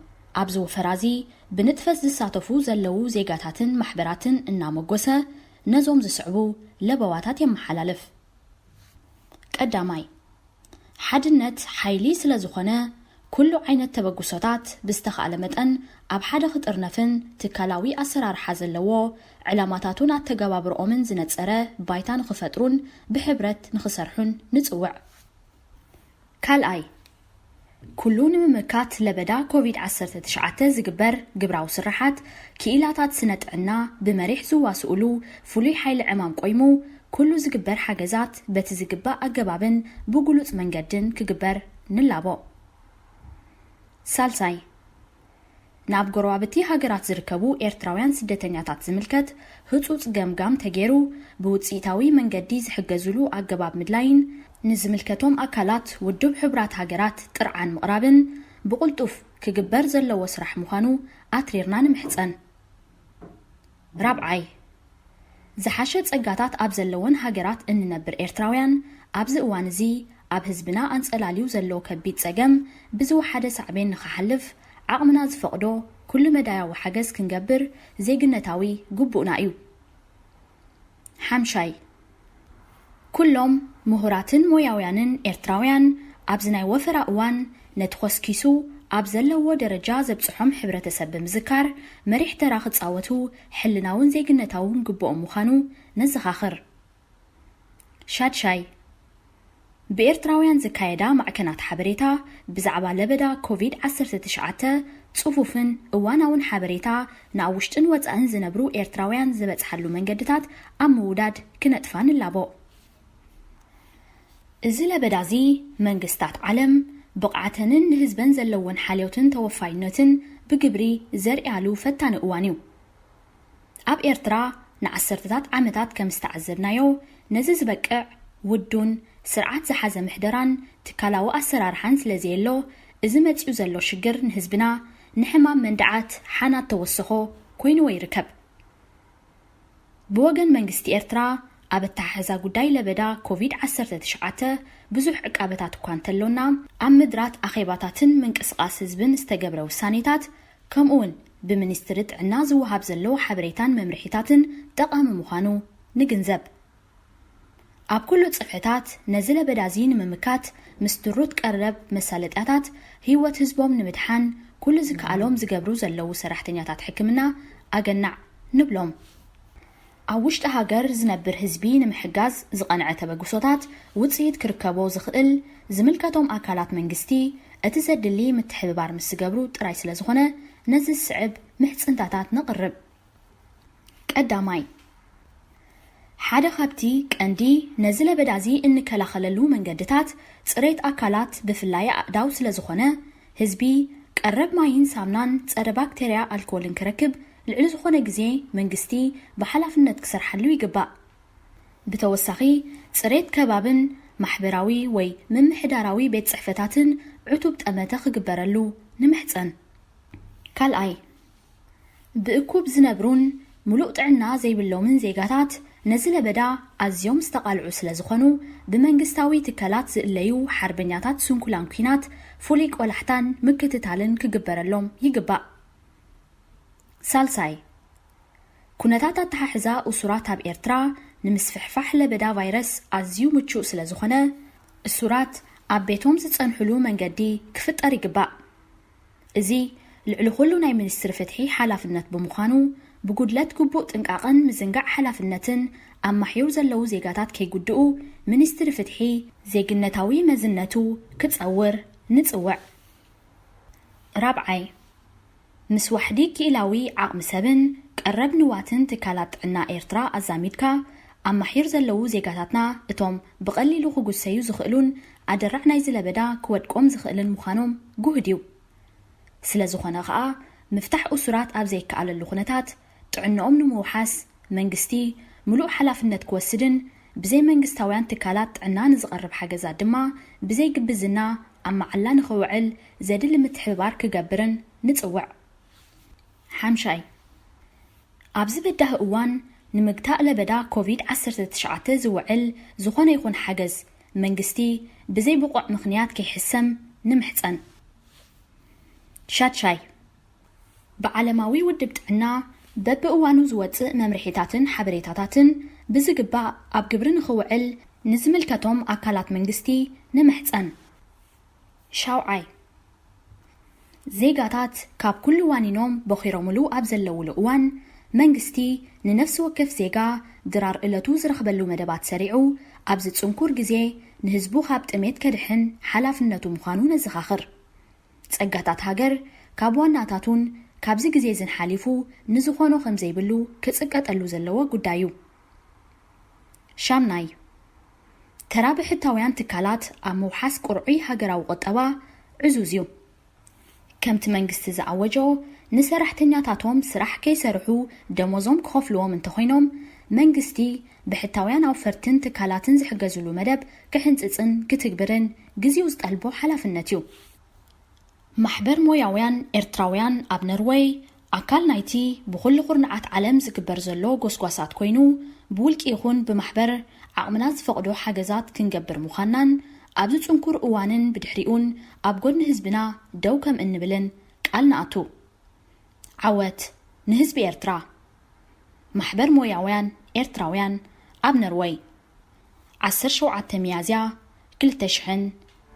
ኣብዚ ወፈራ እዚ ብንጥፈት ዝሳተፉ ዘለዉ ዜጋታትን ማሕበራትን እናመጎሰ ነዞም ዝስዕቡ ለበዋታት የመሓላልፍ። ቀዳማይ፣ ሓድነት ሓይሊ ስለ ዝኾነ ኩሉ ዓይነት ተበግሶታት ብዝተኻእለ መጠን ኣብ ሓደ ክጥርነፍን ትካላዊ ኣሰራርሓ ዘለዎ ዕላማታቱን ኣተገባብርኦምን ዝነጸረ ባይታ ንኽፈጥሩን ብሕብረት ንኽሰርሑን ንጽውዕ። ካልኣይ፣ ኩሉ ንምምካት ለበዳ ኮቪድ ዓሰርተ ትሽዓተ ዝግበር ግብራዊ ስርሓት ክኢላታት ስነ ጥዕና ብመሪሕ ዝዋስኡሉ ፍሉይ ሓይሊ ዕማም ቆይሙ ኩሉ ዝግበር ሓገዛት በቲ ዝግባእ ኣገባብን ብግሉጽ መንገድን ክግበር ንላቦ። ሳልሳይ፣ ናብ ጎረባብቲ ሃገራት ዝርከቡ ኤርትራውያን ስደተኛታት ዝምልከት ህጹጽ ገምጋም ተገይሩ ብውጽኢታዊ መንገዲ ዝሕገዝሉ ኣገባብ ምድላይን ንዝምልከቶም ኣካላት ውድብ ሕቡራት ሃገራት ጥርዓን ምቕራብን ብቕልጡፍ ክግበር ዘለዎ ስራሕ ምዃኑ ኣትሪርና ንምሕጸን። ራብዓይ፣ ዝሓሸ ጸጋታት ኣብ ዘለወን ሃገራት እንነብር ኤርትራውያን ኣብዚ እዋን እዚ ኣብ ህዝብና ኣንጸላልዩ ዘሎ ከቢድ ጸገም ብዝወሓደ ሳዕቤን ንኽሓልፍ ዓቕምና ዝፈቕዶ ኩሉ መዳያዊ ሓገዝ ክንገብር ዜግነታዊ ግቡእና እዩ። ሓምሻይ፣ ኩሎም ምሁራትን ሞያውያንን ኤርትራውያን ኣብዚ ናይ ወፈራ እዋን ነቲ ኮስኪሱ ኣብ ዘለዎ ደረጃ ዘብጽሖም ሕብረተሰብ ብምዝካር መሪሕ ተራ ክጻወቱ ሕልናውን ዜግነታውን ግብኦም ምዃኑ ነዘኻኽር። ሻድሻይ፣ ብኤርትራውያን ዝካየዳ ማዕከናት ሓበሬታ ብዛዕባ ለበዳ ኮቪድ ዓሰርተ ትሽዓተ ጽፉፍን እዋናውን ሓበሬታ ንኣብ ውሽጥን ወጻእን ዝነብሩ ኤርትራውያን ዝበጽሓሉ መንገድታት ኣብ ምውዳድ ክነጥፋ ንላቦ። እዚ ለበዳ እዚ መንግስታት ዓለም ብቕዓተንን ንህዝበን ዘለወን ሓልዮትን ተወፋይነትን ብግብሪ ዘርእያሉ ፈታኒ እዋን እዩ። ኣብ ኤርትራ ንዓሰርተታት ዓመታት ከም ዝተዓዘብናዮ ነዚ ዝበቅዕ ውዱን ስርዓት ዝሓዘ ምሕደራን ትካላዊ ኣሰራርሓን ስለ ዘየሎ እዚ መጺኡ ዘሎ ሽግር ንህዝብና ንሕማም መንድዓት ሓናት ተወሰኾ ኮይንዎ ይርከብ። ብወገን መንግስቲ ኤርትራ ኣብ ኣተሓሕዛ ጉዳይ ለበዳ ኮቪድ ዓሰርተ ትሽዓተ ብዙሕ ዕቃበታት እኳ እንተሎና ኣብ ምድራት ኣኼባታትን ምንቅስቓስ ህዝብን ዝተገብረ ውሳኔታት ከምኡውን ብሚኒስትሪ ጥዕና ዝወሃብ ዘሎ ሓበሬታን መምርሒታትን ጠቓሚ ምዃኑ ንግንዘብ። ኣብ ኩሉ ጽፍሕታት ነዚ ለበዳ እዚ ንምምካት ምስ ድሩት ቀረብ መሳለጥያታት ህይወት ህዝቦም ንምድሓን ኩሉ ዝከኣሎም ዝገብሩ ዘለዉ ሰራሕተኛታት ሕክምና ኣገናዕ ንብሎም። ኣብ ውሽጢ ሃገር ዝነብር ህዝቢ ንምሕጋዝ ዝቐንዐ ተበግሶታት ውጽኢት ክርከቦ ዝኽእል ዝምልከቶም ኣካላት መንግስቲ እቲ ዘድሊ ምትሕብባር ምስ ዝገብሩ ጥራይ ስለ ዝኾነ ነዚ ዝስዕብ ምሕጽንታታት ነቕርብ። ቀዳማይ፣ ሓደ ካብቲ ቀንዲ ነዚ ለበዳ እዚ እንከላኸለሉ መንገድታት ጽሬት ኣካላት ብፍላይ ኣእዳው ስለ ዝኾነ ህዝቢ ቀረብ ማይን ሳምናን ጸረ ባክቴርያ ኣልኮልን ክረክብ ልዕሊ ዝኾነ ግዜ መንግስቲ ብሓላፍነት ክሰርሓሉ ይግባእ። ብተወሳኺ ጽሬት ከባብን ማሕበራዊ ወይ ምምሕዳራዊ ቤት ጽሕፈታትን ዕቱብ ጠመተ ክግበረሉ ንምሕጸን። ካልኣይ፣ ብእኩብ ዝነብሩን ምሉእ ጥዕና ዘይብሎምን ዜጋታት ነዚ ለበዳ ኣዝዮም ዝተቓልዑ ስለ ዝኾኑ ብመንግስታዊ ትካላት ዝእለዩ ሓርበኛታት ስንኩላን ኲናት ፍሉይ ቆላሕታን ምክትታልን ክግበረሎም ይግባእ። ሳልሳይ፣ ኩነታት ኣተሓሕዛ እሱራት ኣብ ኤርትራ ንምስፍሕፋሕ ለበዳ ቫይረስ ኣዝዩ ምቹእ ስለ ዝኾነ እሱራት ኣብ ቤቶም ዝጸንሕሉ መንገዲ ክፍጠር ይግባእ። እዚ ልዕሊ ኩሉ ናይ ሚኒስትሪ ፍትሒ ሓላፍነት ብምዃኑ ብጉድለት ግቡእ ጥንቃቐን ምዝንጋዕ ሓላፍነትን ኣማሕዩር ዘለዉ ዜጋታት ከይጉድኡ ሚኒስትሪ ፍትሒ ዜግነታዊ መዝነቱ ክጸውር ንጽውዕ። ራብዓይ፣ ምስ ዋሕዲ ክኢላዊ ዓቕሚ ሰብን ቀረብ ንዋትን ትካላት ጥዕና ኤርትራ ኣዛሚድካ ኣማሒር ዘለዉ ዜጋታትና እቶም ብቐሊሉ ክጉሰዩ ዝኽእሉን ኣደራዕ ናይዚ ለበዳ ክወድቆም ዝኽእልን ምዃኖም ጉህድ እዩ። ስለ ዝኾነ ኸኣ ምፍታሕ እሱራት ኣብ ዘይከኣለሉ ኩነታት ጥዕንኦም ንምውሓስ መንግስቲ ምሉእ ሓላፍነት ክወስድን ብዘይ መንግስታውያን ትካላት ጥዕና ንዝቐርብ ሓገዛት ድማ ብዘይ ግብዝና ኣብ መዓላ ንኽውዕል ዘድሊ ምትሕብባር ክገብርን ንጽውዕ። ሓምሻይ፣ ኣብዚ በዳሂ እዋን ንምግታእ ለበዳ ኮቪድ ዓሰርተ ትሽዓተ ዝውዕል ዝኾነ ይኹን ሓገዝ መንግስቲ ብዘይ ብቑዕ ምኽንያት ከይሕሰም ንምሕጸን። ሻድሻይ፣ ብዓለማዊ ውድብ ጥዕና በብእዋኑ ዝወጽእ መምርሒታትን ሓበሬታታትን ብዝግባእ ኣብ ግብሪ ንኽውዕል ንዝምልከቶም ኣካላት መንግስቲ ንምሕጸን። ሻውዓይ፣ ዜጋታት ካብ ኩሉ ዋኒኖም ቦኺሮምሉ ኣብ ዘለውሉ እዋን መንግስቲ ንነፍሲ ወከፍ ዜጋ ድራር እለቱ ዝረኽበሉ መደባት ሰሪዑ ኣብዚ ጽንኩር ግዜ ንህዝቡ ካብ ጥሜት ከድሕን ሓላፍነቱ ምዃኑ ነዘኻኽር። ጸጋታት ሃገር ካብ ዋናታቱን ካብዚ ግዜ ዝን ሓሊፉ ንዝኾኖ ከም ዘይብሉ ክጽቀጠሉ ዘለዎ ጉዳይ እዩ። ሻምናይ፣ ተራ ብሕታውያን ትካላት ኣብ ምውሓስ ቁርዑይ ሃገራዊ ቁጠባ ዕዙዝ እዩ። ከምቲ መንግስቲ ዝኣወጆ ንሰራሕተኛታቶም ስራሕ ከይሰርሑ ደሞዞም ክኸፍልዎም እንተኾይኖም መንግስቲ ብሕታውያን ኣውፈርትን ትካላትን ዝሕገዝሉ መደብ ክሕንጽጽን ክትግብርን ግዜኡ ዝጠልቦ ሓላፍነት እዩ። ማሕበር ሞያውያን ኤርትራውያን ኣብ ነርወይ ኣካል ናይቲ ብኹሉ ኩርናዓት ዓለም ዝግበር ዘሎ ጎስጓሳት ኮይኑ ብውልቂ ይኹን ብማሕበር ዓቕምና ዝፈቕዶ ሓገዛት ክንገብር ምዃንናን ኣብዚ ጽንኩር እዋንን ብድሕሪኡን ኣብ ጎድኒ ህዝብና ደው ከም እንብልን ቃል ንኣቱ። ዓወት ንህዝቢ ኤርትራ! ማሕበር ሞያውያን ኤርትራውያን ኣብ ነርወይ። ዓሰርተ ሸውዓተ ሚያዝያ ክልተ ሽሕን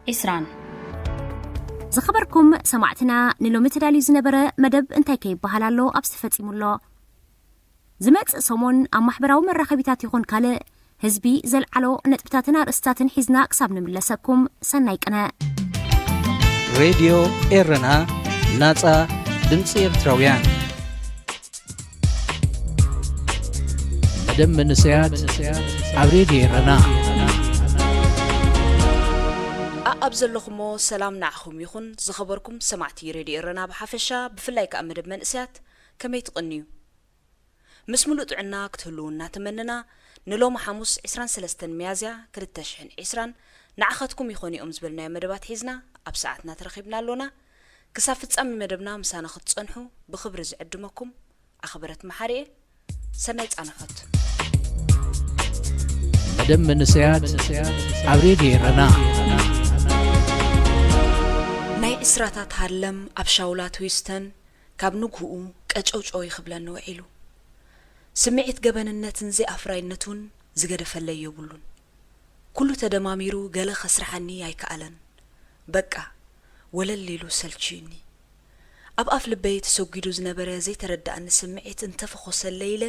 ዕስራን። ዝኸበርኩም ሰማዕትና፣ ንሎሚ ተዳልዩ ዝነበረ መደብ እንታይ ከይበሃል ኣሎ ኣብዚ ተፈጺሙ ኣሎ። ዝመጽእ ሰሙን ኣብ ማሕበራዊ መራኸቢታት ይኹን ካልእ ህዝቢ ዘልዓሎ ነጥብታትን ኣርእስታትን ሒዝና ክሳብ ንምለሰኩም ሰናይ ቅነ። ሬድዮ ኤረና፣ ናጻ ድምጺ ኤርትራውያን። መደብ መንእሰያት ኣብ ሬድዮ ኤረና። ኣኣብ ዘለኹሞ ሰላም ንዓኹም ይኹን። ዝኸበርኩም ሰማዕቲ ሬድዮ ኤረና ብሓፈሻ፣ ብፍላይ ከኣ መደብ መንእሰያት ከመይ ትቕንዩ? ምስ ምሉእ ጥዕና ክትህልዉ እናተመነና፣ ንሎሚ ሓሙስ ዕስራን ሰለስተን ሚያዝያ ክልተ ሽሕን ዕስራን ንዓኻትኩም ይኾኑ እዮም ዝበልናዮ መደባት ሒዝና ኣብ ሰዓትና ተረኺብና ኣሎና። ክሳብ ፍጻሜ መደብና ምሳና ክትጸንሑ ብኽብሪ ዝዕድመኩም ኣኽብረት መሓሪኤ። ሰናይ ጻንሖት። መደብ መንእሰያት ኣብ ሬድዮ ኤረና። ናይ ዕስራታት ሃርለም ኣብ ሻውላት ሂውስተን ካብ ንግህኡ ቀጨውጨው ይኽብለኒ ውዒሉ። ስምዒት ገበንነትን ዘይኣፍራይነቱን ዝገደፈለይ የብሉን። ኩሉ ተደማሚሩ ገለ ከስርሓኒ ኣይከኣለን። በቃ፣ ወለል ኢሉ ሰልችዩኒ። ኣብ ኣፍ ልበይ ተሰጒዱ ዝነበረ ዘይተረድኣኒ ስምዒት እንተፈኾሰለይ ኢለ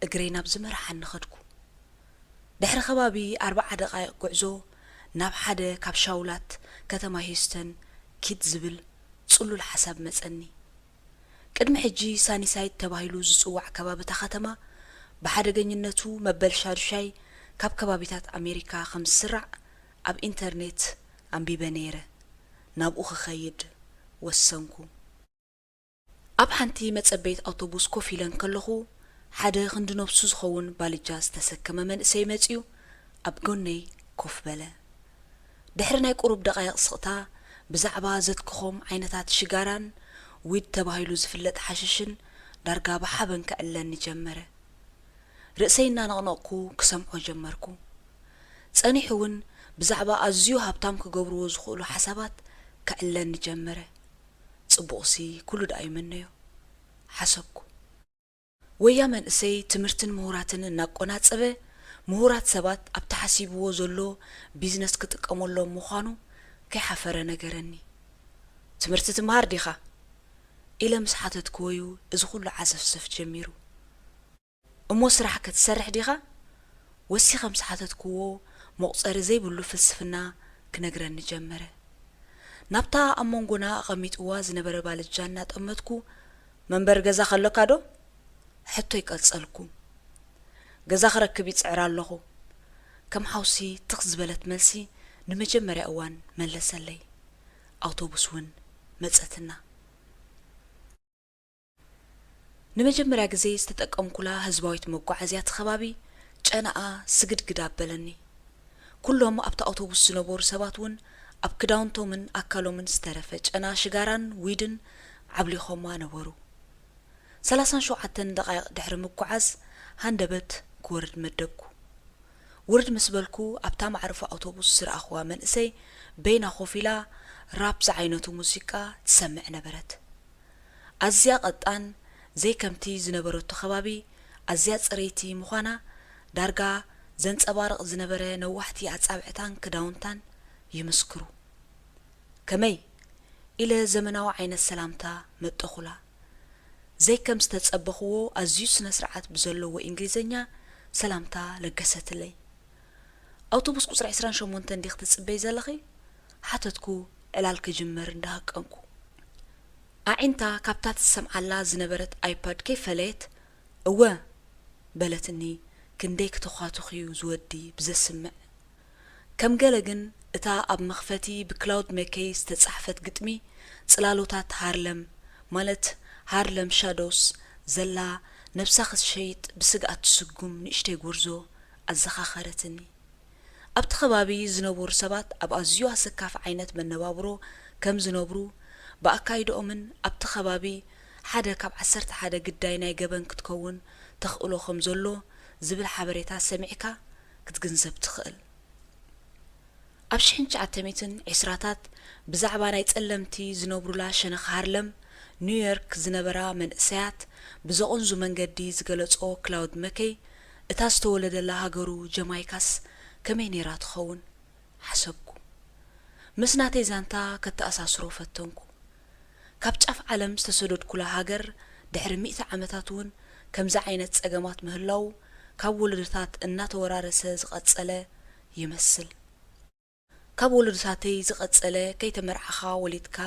እግረይ ናብ ዝመርሓኒ ኸድኩ። ድሕሪ ከባቢ ኣርብዓ ደቓይቕ ጉዕዞ ናብ ሓደ ካብ ሻውላት ከተማ ሂውስተን ኪድ ዝብል ጽሉል ሓሳብ መጸኒ። ቅድሚ ሕጂ ሳኒሳይድ ተባሂሉ ዝጽዋዕ ከባቢ እታ ከተማ ብሓደገኝነቱ መበል ሻዱሻይ ካብ ከባቢታት ኣሜሪካ ከም ዝስራዕ ኣብ ኢንተርኔት ኣንቢበ ነይረ። ናብኡ ክኸይድ ወሰንኩ። ኣብ ሓንቲ መጸበይት ኣውቶቡስ ኮፍ ኢለ እንከለኹ፣ ሓደ ክንዲ ነብሱ ዝኸውን ባልጃ ዝተሰከመ መንእሰይ መጺኡ ኣብ ጎነይ ኮፍ በለ። ድሕሪ ናይ ቁሩብ ደቓይቕ ስቕታ፣ ብዛዕባ ዘትክኾም ዓይነታት ሽጋራን ዊድ ተባሂሉ ዝፍለጥ ሓሽሽን ዳርጋ ብሓበን ከዕለኒ ጀመረ። ርእሰይ እናነቕነቕኩ ክሰምዖ ጀመርኩ። ጸኒሑ እውን ብዛዕባ ኣዝዩ ሃብታም ክገብርዎ ዝኽእሉ ሓሳባት ከዕለኒ ጀመረ። ጽቡቕሲ ኩሉ ደኣ ይመነዮ ሓሰብኩ። ወያ መንእሰይ ትምህርትን ምሁራትን እናቆናጸበ፣ ምሁራት ሰባት ኣብቲ ሓሲብዎ ዘሎ ቢዝነስ ክጥቀመሎም ምዃኑ ከይሓፈረ ነገረኒ። ትምህርቲ ትምሃር ዲኻ? ኢለ ምስ ሓተትክዎ'ዩ እዚ ኩሉ ዓሰፍሰፍ ጀሚሩ። እሞ ስራሕ ከ ትሰርሕ ዲኻ? ወሲኸ ምስ ሓተትክዎ፣ መቑጸሪ ዘይብሉ ፍልስፍና ክነግረኒ ጀመረ። ናብታ ኣብ መንጎና ኣቐሚጥዋ ዝነበረ ባልጃ እናጠመትኩ፣ መንበሪ ገዛ ከሎካ ዶ? ሕቶይ ቀጸልኩ። ገዛ ክረክብ ይጽዕር ኣለኹ። ከም ሓውሲ ትኽ ዝበለት መልሲ ንመጀመርያ እዋን መለሰለይ። ኣውቶቡስ እውን መጸትና። ንመጀመርያ ግዜ ዝተጠቀምኩላ ህዝባዊት መጓዓዝያ እቲ ከባቢ ጨናኣ ስግድግድ ኣበለኒ። ኩሎም ኣብቲ ኣውቶቡስ ዝነበሩ ሰባት እውን ኣብ ክዳውንቶምን ኣካሎምን ዝተረፈ ጨና ሽጋራን ዊድን ዓብሊኾማ ነበሩ። ሰላሳን ሸውዓተን ደቓይቕ ድሕሪ ምጉዓዝ ሃንደበት ክወርድ መደብኩ። ውርድ ምስ በልኩ ኣብታ መዕርፎ ኣውቶቡስ ዝረኣኽዋ መንእሰይ በይና ኮፍ ኢላ ራፕ ዝዓይነቱ ሙዚቃ ትሰምዕ ነበረት። ኣዝያ ቀጣን ዘይከምቲ ዝነበረቶ ከባቢ ኣዝያ ጽርይቲ ምዃና ዳርጋ ዘንጸባርቕ ዝነበረ ነዋሕቲ ኣጻብዕታን ክዳውንታን ይምስክሩ። ከመይ ኢለ ዘመናዊ ዓይነት ሰላምታ መጠኹላ። ዘይከም ዝተጸበኽዎ ኣዝዩ ስነ ስርዓት ብዘለዎ እንግሊዘኛ ሰላምታ ለገሰትለይ። ኣውቶቡስ ቁጽሪ ዕስራን ሸሞንተን ዲኺ ትጽበይ ዘለኺ? ሓተትኩ ዕላል ክጅምር እንዳሃቀንኩ። ኣዒንታ ካብታ ትሰምዓላ ዝነበረት ኣይፓድ ከይፈለየት፣ እወ በለትኒ፣ ክንደይ ክተዃትኽ'ዩ ዝወዲ ብዘስምዕ። ከም ገለ ግን እታ ኣብ መኽፈቲ ብክላውድ መከይ ዝተጻሕፈት ግጥሚ ጽላሎታት ሃርለም ማለት ሃርለም ሻዶውስ ዘላ ነብሳ ክትሸይጥ ብስግኣት ትስጉም ንእሽተይ ጎርዞ ኣዘኻኸረትኒ። ኣብቲ ከባቢ ዝነበሩ ሰባት ኣብ ኣዝዩ ኣሰካፊ ዓይነት መነባብሮ ከም ዝነብሩ ብኣካይድኦምን ኣብቲ ከባቢ ሓደ ካብ ዓሰርተ ሓደ ግዳይ ናይ ገበን ክትከውን ተኽእሎ ከም ዘሎ ዝብል ሓበሬታ ሰሚዕካ ክትግንዘብ ትኽእል። ኣብ ሽሕን ትሽዓተ ሚእትን ዕስራታት ብዛዕባ ናይ ጸለምቲ ዝነብሩላ ሸነኽ ሃርለም ኒውዮርክ ዝነበራ መንእሰያት ብዘቐንዙ መንገዲ ዝገለጾ ክላውድ መከይ እታ ዝተወለደላ ሃገሩ ጀማይካስ ከመይ ነይራ ትኸውን? ሓሰብኩ። ምስ ናተይ ዛንታ ከተኣሳስሮ ፈተንኩ። ካብ ጫፍ ዓለም ዝተሰደድኩላ ሃገር ድሕሪ ሚእቲ ዓመታት እውን ከምዚ ዓይነት ጸገማት ምህላው ካብ ወለዶታት እናተወራረሰ ዝቐጸለ ይመስል። ካብ ወለዶታተይ ዝቐጸለ ከይተመርዓኻ ወሊድካ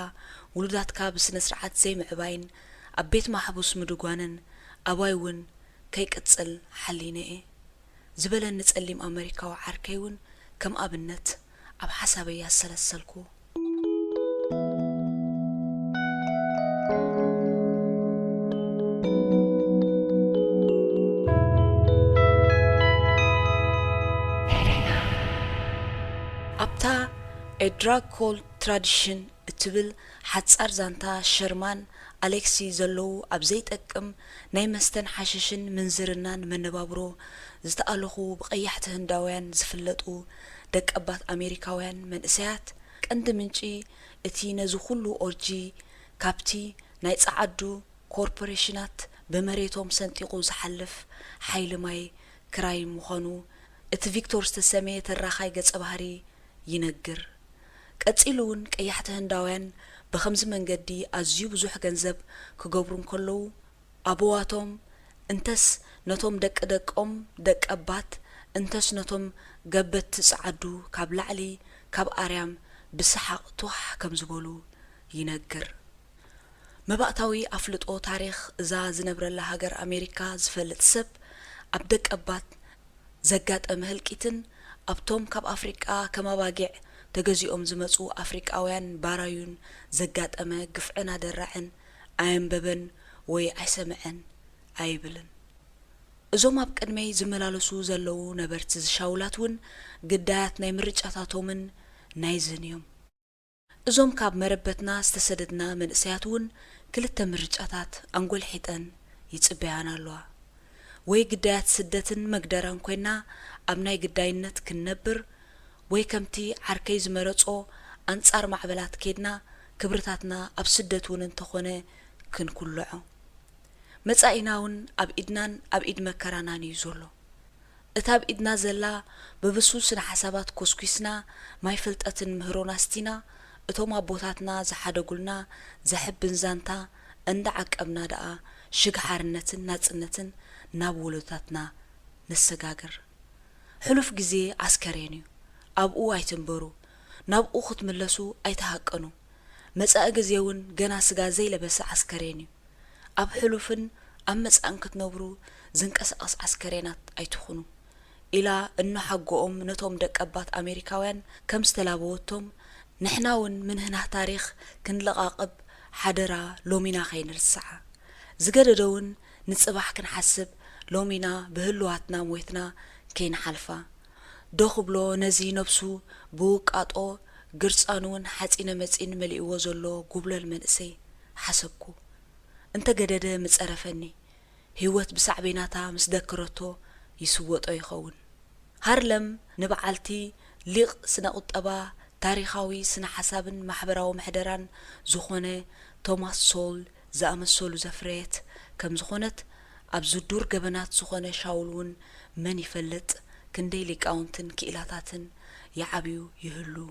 ውሉዳትካ ብስነ ስርዓት ዘይምዕባይን ኣብ ቤት ማሕቡስ ምድጓንን ኣባይ እውን ከይቅጽል ሓሊነ እየ ዝበለኒ ጸሊም ኣመሪካዊ ዓርከይ እውን ከም ኣብነት ኣብ ሓሳበይ ኣሰላሰልኩዎ። ኣብታ A Drug Called Tradition እትብል ሓጻር ዛንታ ሸርማን ኣሌክሲ ዘለዉ ኣብ ዘይጠቅም ናይ መስተን ሓሽሽን ምንዝርናን መነባብሮ ዝተኣለኹ ብቐያሕቲ ህንዳውያን ዝፍለጡ ደቀባት ኣሜሪካውያን መንእሰያት ቀንዲ ምንጪ እቲ ነዚ ኩሉ ኦርጂ ካብቲ ናይ ጸዓዱ ኮርፖሬሽናት ብመሬቶም ሰንጢቑ ዝሓልፍ ሓይሊ ማይ ክራይ ምዃኑ እቲ ቪክቶር ዝተሰምየ ተራኻይ ገጸ ባህሪ ይነግር። ቀጺሉ እውን ቀያሕቲ ህንዳውያን ብኸምዚ መንገዲ ኣዝዩ ብዙሕ ገንዘብ ክገብሩ እንከለዉ ኣበዋቶም እንተስ ነቶም ደቂ ደቆም ደቀባት እንተስ ነቶም ገበትቲ ጸዓዱ ካብ ላዕሊ ካብ ኣርያም ብሰሓቕ ቱሕ ከም ዝበሉ ይነግር። መባእታዊ ኣፍልጦ ታሪኽ እዛ ዝነብረላ ሃገር ኣሜሪካ ዝፈልጥ ሰብ ኣብ ደቀባት ዘጋጠመ ህልቂትን ኣብቶም ካብ ኣፍሪቃ ከም ኣባጊዕ ተገዚኦም ዝመጹ ኣፍሪቃውያን ባራዩን ዘጋጠመ ግፍዕን ኣደራዕን ኣየንበበን ወይ ኣይሰምዐን ኣይብልን። እዞም ኣብ ቅድመይ ዝመላለሱ ዘለዉ ነበርቲ ዝሻውላት እውን ግዳያት ናይ ምርጫታቶምን ናይዝን እዮም። እዞም ካብ መረበትና ዝተሰደድና መንእሰያት እውን ክልተ ምርጫታት ኣንጎልሒጠን ይጽበያን ኣለዋ። ወይ ግዳያት ስደትን መግደራን ኮይና ኣብ ናይ ግዳይነት ክንነብር፣ ወይ ከምቲ ዓርከይ ዝመረጾ ኣንጻር ማዕበላት ኬድና ክብርታትና ኣብ ስደት እውን እንተኾነ ክንኩልዖ። መጻኢና እውን ኣብ ኢድናን ኣብ ኢድ መከራናን እዩ ዘሎ። እታ ኣብ ኢድና ዘላ ብብሱል ስነ ሓሳባት ኮስኲስና ማይ ፍልጠትን ምህሮን ኣስቲና እቶም ኣቦታትና ዝሓደጉልና ዘሕብን ዛንታ እንዳዓቀብና ደኣ ሽግ ሓርነትን ናጽነትን ናብ ወለዶታትና ነሰጋግር። ሕሉፍ ግዜ ዓስከሬን እዩ። ኣብኡ ኣይትንበሩ። ናብኡ ክትምለሱ ኣይትሃቀኑ። መጻኢ ግዜ እውን ገና ስጋ ዘይለበሰ ዓስከሬን እዩ። ኣብ ሕሉፍን ኣብ መጻእን ክትነብሩ ዝንቀሳቐስ ዓስከሬናት ኣይትኹኑ ኢላ እኖሓጎኦም ነቶም ደቀባት ኣሜሪካውያን ከም ዝተላበወቶም ንሕና እውን ምንህናህ ታሪኽ ክንለቓቕብ ሓደራ ሎሚና ከይንርስዓ። ዝገደደ እውን ንጽባሕ ክንሓስብ ሎሚና ብህልዋትና ሞይትና ከይንሓልፋ። ዶ ክብሎ ነዚ ነብሱ ብውቃጦ ግርጻኑ እውን ሓጺነ መጺን መሊእዎ ዘሎ ጉብለል መንእሰይ ሓሰብኩ። እንተ ገደደ ምጸረፈኒ። ህይወት ብሳዕቤናታ ምስ ደክረቶ ይስወጦ ይኸውን። ሃርለም ንበዓልቲ ሊቕ ስነ ቁጠባ፣ ታሪኻዊ ስነ ሓሳብን ማሕበራዊ ምሕደራን ዝኾነ ቶማስ ሶል ዝኣመሰሉ ዘፍረየት ከም ዝኾነት ኣብዚ ዱር ገበናት ዝኾነ ሻውል እውን መን ይፈልጥ ክንደይ ሊቃውንትን ክኢላታትን ይዓብዩ ይህልዉ።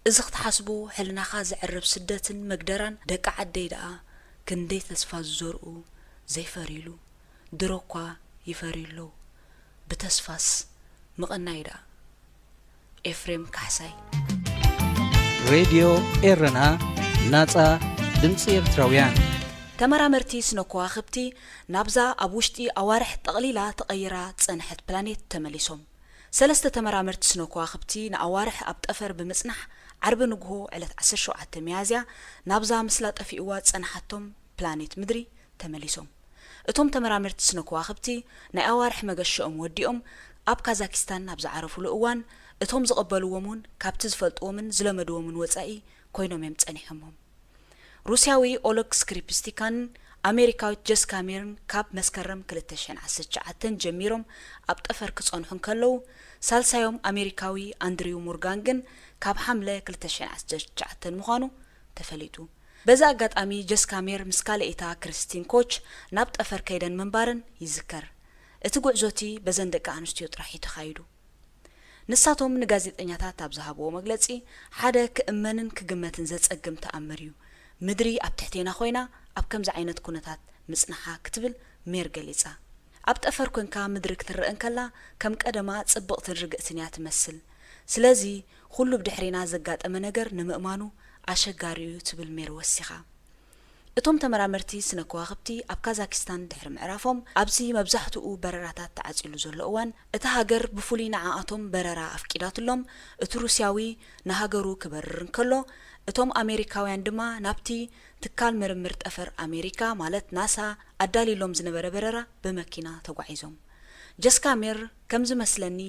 እዚ ክትሓስቦ ሕልናኻ ዘዕርብ ስደትን መግደራን ደቂ ዓደይ ደኣ ክንደይ ተስፋ ዝዘርኡ ዘይፈርዩሉ ድሮ እኳ ይፈርዩ ኣለዉ። ብተስፋስ ምቕናይ ደኣ። ኤፍሬም ካሕሳይ። ሬድዮ ኤረና ናጻ ድምጺ ኤርትራውያን። ተመራመርቲ ስነ ከዋኽብቲ ናብዛ ኣብ ውሽጢ ኣዋርሕ ጠቕሊላ ተቐይራ ዝጸንሐት ፕላኔት ተመሊሶም። ሰለስተ ተመራመርቲ ስነ ከዋኽብቲ ንኣዋርሕ ኣብ ጠፈር ብምጽናሕ ዓርቢ ንግሆ ዕለት ዓሰርተ ሸውዓተ ሚያዝያ ናብዛ ምስላ ጠፊእዋ ዝጸንሓቶም ፕላኔት ምድሪ ተመሊሶም። እቶም ተመራመርቲ ስነ ከዋኽብቲ ናይ ኣዋርሕ መገሸኦም ወዲኦም ኣብ ካዛኪስታን ኣብ ዝዓረፉሉ እዋን እቶም ዝቐበልዎም እውን ካብቲ ዝፈልጥዎምን ዝለመድዎምን ወጻኢ ኮይኖም እዮም ጸኒሖሞም። ሩስያዊ ኦሎግ ስክሪፕስቲካን ኣሜሪካዊት ጀስካ ሚርን ካብ መስከረም ክልተ ሽሕን ዓሰርተ ትሽዓተን ጀሚሮም ኣብ ጠፈር ክጸንሑ እንከለዉ፣ ሳልሳዮም ኣሜሪካዊ ኣንድሪው ሞርጋን ግን ካብ ሓምለ ክልተ ሽሕን ዓሰርተ ትሽዓተን ምዃኑ ተፈሊጡ። በዚ ኣጋጣሚ ጀስካ ሚር ምስ ካልኣይታ ክርስቲን ኮች ናብ ጠፈር ከይደን ምንባረን ይዝከር። እቲ ጉዕዞ እቲ በዘን ደቂ ኣንስትዮ ጥራሕ እዩ ተኻይዱ። ንሳቶም ንጋዜጠኛታት ኣብ ዝሃብዎ መግለጺ፣ ሓደ ክእመንን ክግመትን ዘጸግም ተኣምር እዩ። ምድሪ ኣብ ትሕቴና ኮይና ኣብ ከምዚ ዓይነት ኩነታት ምጽንሓ ክትብል ሜር ገሊጻ። ኣብ ጠፈር ኮንካ ምድሪ ክትረእ እንከላ ከም ቀደማ ጽብቕትን ርግእትን እያ ትመስል። ስለዚ ኩሉ ብድሕሬና ዘጋጠመ ነገር ንምእማኑ ኣሸጋሪ እዩ ትብል ሜር ወሲኻ። እቶም ተመራመርቲ ስነ ከዋኽብቲ ኣብ ካዛኪስታን ድሕሪ ምዕራፎም፣ ኣብዚ መብዛሕትኡ በረራታት ተዓጺሉ ዘሎ እዋን፣ እታ ሃገር ብፍሉይ ንዓኣቶም በረራ ኣፍቂዳትሎም፣ እቲ ሩስያዊ ንሃገሩ ክበርር እንከሎ፣ እቶም ኣሜሪካውያን ድማ ናብቲ ትካል ምርምር ጠፈር ኣሜሪካ ማለት ናሳ ኣዳልዩሎም ዝነበረ በረራ ብመኪና ተጓዒዞም። ጀስካ ሜር ከም ዝመስለኒ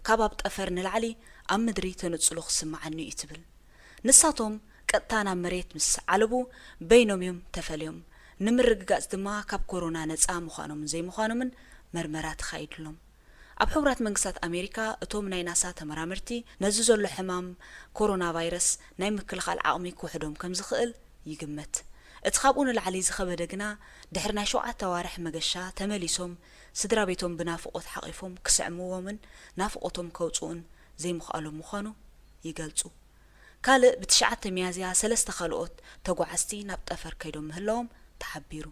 ካብ ኣብ ጠፈር ንላዕሊ ኣብ ምድሪ ተነጽሎ ክስምዓኒ እዩ ትብል። ንሳቶም ቀጥታ ናብ መሬት ምስ ዓለቡ በይኖም እዮም ተፈልዮም። ንምርግጋጽ ድማ ካብ ኮሮና ነጻ ምዃኖምን ዘይምዃኖምን መርመራ ተኻይድሎም። ኣብ ሕቡራት መንግስታት ኣሜሪካ እቶም ናይ ናሳ ተመራመርቲ ነዚ ዘሎ ሕማም ኮሮና ቫይረስ ናይ ምክልኻል ዓቕሚ ክውሕዶም ከም ዝኽእል ይግመት። እቲ ካብኡ ንላዕሊ ዝኸበደ ግና ድሕሪ ናይ ሸውዓተ ኣዋርሕ መገሻ ተመሊሶም ስድራ ቤቶም ብናፍቖት ሓቒፎም ክስዕምዎምን ናፍቖቶም ከውጽኡን ዘይምኽኣሎም ምዃኑ ይገልጹ። ካልእ ብትሽዓተ ሚያዝያ ሰለስተ ካልኦት ተጓዓዝቲ ናብ ጠፈር ከይዶም ምህላዎም ተሓቢሩ።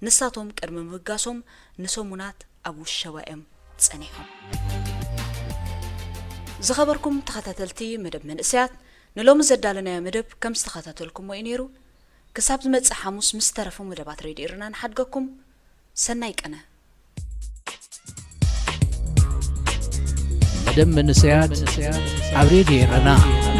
ንሳቶም ቅድሚ ምብጋሶም ንሰሙናት ኣብ ውሸባ እዮም ጸኒሖም። ዝኸበርኩም ተኸታተልቲ መደብ መንእሰያት፣ ንሎሚ ዘዳለናዮ መደብ ከም ዝተኸታተልኩሞ እዩ ነይሩ። ክሳብ ዝመጽእ ሓሙስ ምስ ተረፉ መደባት ሬድዮ ኤረና ንሓድገኩም። ሰናይ ቅነ። መደብ መንእሰያት ኣብ ሬድዮ ኤረና።